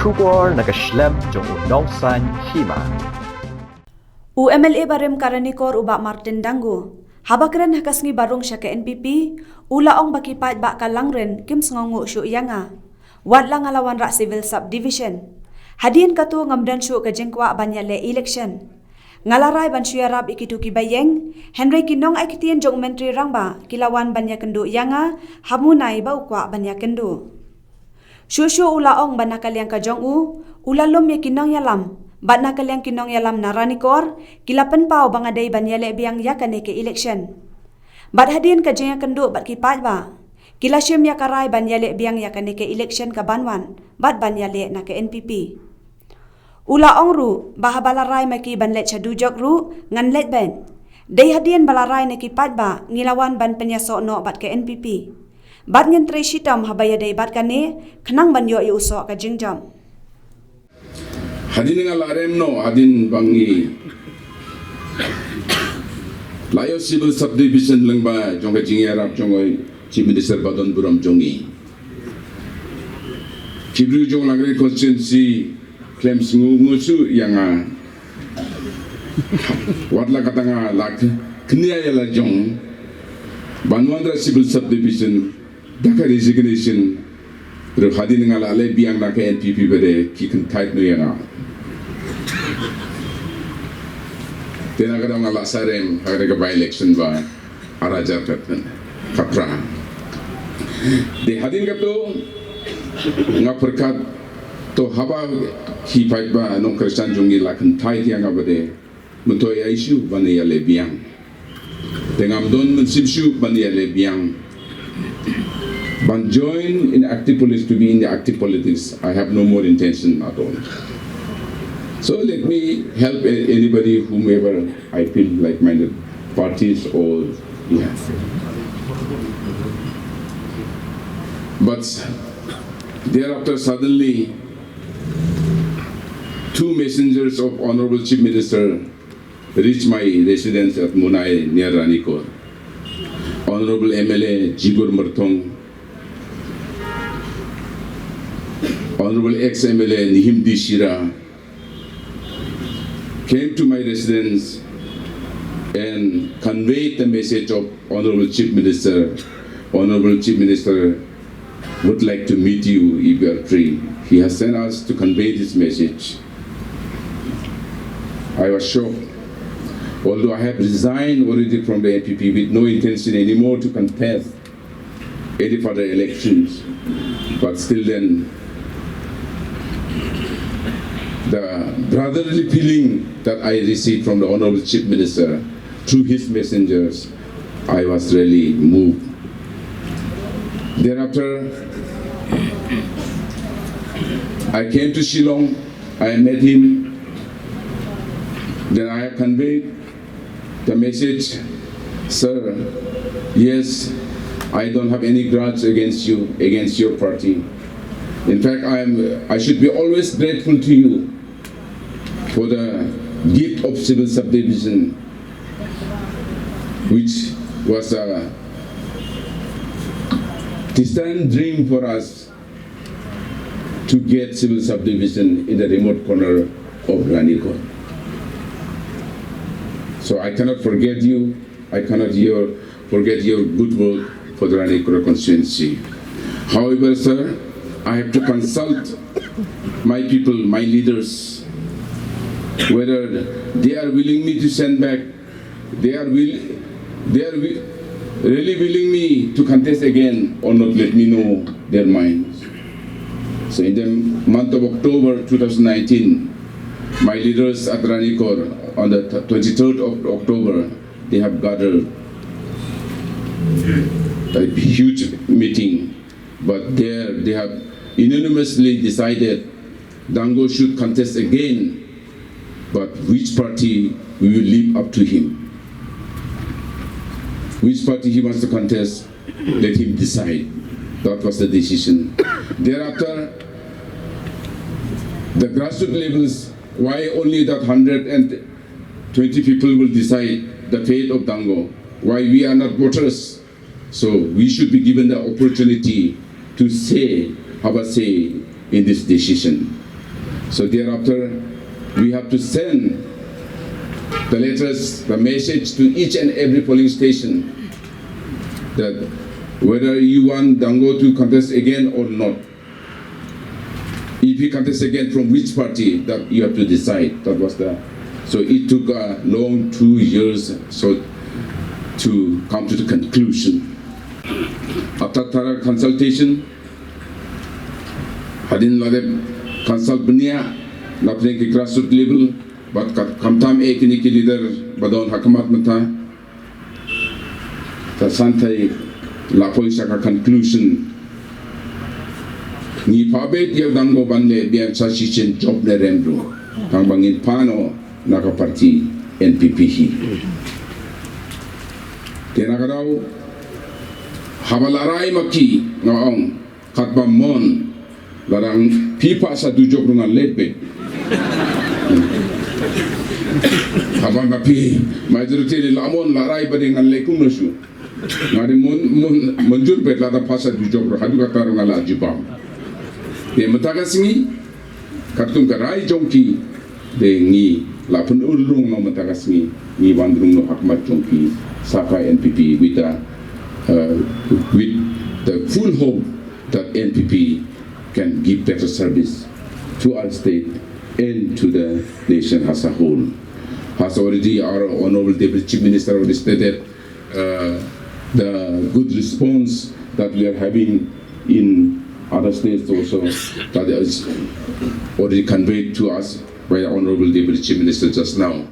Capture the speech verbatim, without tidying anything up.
Khubor na ka shlem jong u Nongsaiñ Hima. U M L A barim ka Ranikor u Bah Martin Dangu, haba kren ha ka sngi ba rung sha ka N P P, u la ong ba ki paidbah ka Langrin kim sngewnguh shuh ïa nga. Wat la nga la wanrah civil subdivision, hadien katu ngam don shuh ka jingkwah ban ïaleh election. Nga la rai ban shu ïarap ïa kitu kiba ïeng, hynrei ki nongai ktien jong u Myntri Rangbah ki la wan ban ïakynduh ïa nga ha Munai ba u kwah ban ïakynduh. Shuh shuh u la ong ba na ka liang ka jong u, u la lum ïa ki nongïalam, bad na ka liang ki nongïalam na Ranikor ki la pynpaw ba nga dei ban ïaleh biang ïa kane ka election. Bad hadien ka jingïakynduh bad ki paidbah, ki la shim ïa ka rai ban ïaleh biang ïa kane ka election kaban wan, bad ban ïaleh na ka N P P. U la ong ruh ba haba la rai ma ki ban leit sha dujok ruh ngan leit beit. Dei hadien ba la rai na ki paidbah ngi la wan ban pynïasoh noh bad ka N P P. Bad ngin trei shitom haba ïadei bad kane, khnang ban ïoh ïa u soh ka jingjop. Hadien nga la rem noh, hadien ba ngi la ïoh civil subdivision lyngba jong ka jingïarap jong u Chief Minister ba don burom jong ngi. Ki briew jong Langrin constituency khlem sngewnguh shuh ïa nga. Wat la kata nga la kñia ïa la jong ban wanrah civil subdivision da ka resignation. Ruh hadien nga la leh biang na ka N P P ba de ki kyntait noh ïa nga. Te na ka daw nga la sarem ha ka by-election ba ar hajar khatphra. Te hadien katu nga pyrkhat, to haba ki paidbah nongkyrshan jong ngi la kyntait ïa nga ba de, mynta ïa issue ban ïaleh biang. Te ngam don mynsiem shuh ban ïaleh biang ban join in active politics, to be in the active politics. I have no more intention at all. So let me help a- anybody, whomever I feel like-minded parties or, yeah. But thereafter, suddenly, two messengers of Honorable Chief Minister reached my residence at Munai near Ranikor. Honorable M L A Jibur Myrthong, Honorable ex-M L A Nihim D Shira came to my residence and conveyed the message of Honorable Chief Minister. Honorable Chief Minister would like to meet you if you are free. He has sent us to convey this message. I was shocked. Although I have resigned already from the N P P with no intention anymore to contest any further elections, but still then, the brotherly feeling that I received from the Honorable Chief Minister through his messengers, I was really moved. Thereafter, I came to Shillong, I met him, then I have conveyed the message, sir, yes, I don't have any grudge against you, against your party. In fact, I am, I should be always grateful to you for the gift of civil subdivision, which was a distant dream for us to get civil subdivision in the remote corner of Ranikor. So I cannot forget you. I cannot your, forget your good work for the Ranikor constituency. However, sir, I have to consult my people, my leaders, whether they are willing me to send back, they are will, they are wi- really willing me to contest again or not. Let me know their minds. So in the month of October two thousand nineteen, my leaders at Ranikor, on the th- twenty-third of October, they have gathered a huge meeting, but there they have unanimously decided Dango should contest again, but which party, we will leave up to him. Which party he wants to contest, let him decide. That was the decision. Thereafter, the grassroots levels, why only that hundred and twenty people will decide the fate of Dango? Why we are not voters? So we should be given the opportunity to say, have a say in this decision. So thereafter, we have to send the letters, the message to each and every polling station that whether you want Dango to contest again or not, if he contests again, from which party, that you have to decide. That was the, so it took a long two years so to come to the conclusion. After thorough consultation, hadien la dep consult bniah na pdeng ki grassroots level, bad khamtam eh kine ki leader ba don ha khmat mynta, ta san thei la poi sha ka conclusion. Ngi phabet ïa u Dango ban leh biang sa shisien job ne rem ruh, tang ba ngin pan noh na ka party N P P hi. Te na ka daw, haba la rai ma ki, nga ong, katba mon, la dang phi pha sa dujok ruh ngan leh beit. Haba ma phi, majority ri la mon, la rai ba dei ngan leh kumno shuh. Nga dei mon, mon, mynjur beit lada pha sa dujok ruh, haduh katta ruh nga la jubab. Te mynta ka sngi, katkum ka rai jong ki, te ngi la pynurlong noh mynta ka sngi, ngi wan rung noh ha khmat jong ki, sa ka N P P with the, uh, with the full hope that N P P can give better service to our state and to the nation as a whole. As already our Honorable Deputy Chief Minister already stated, uh, the good response that we are having in other states also, that is already conveyed to us by the Honorable Deputy Chief Minister just now.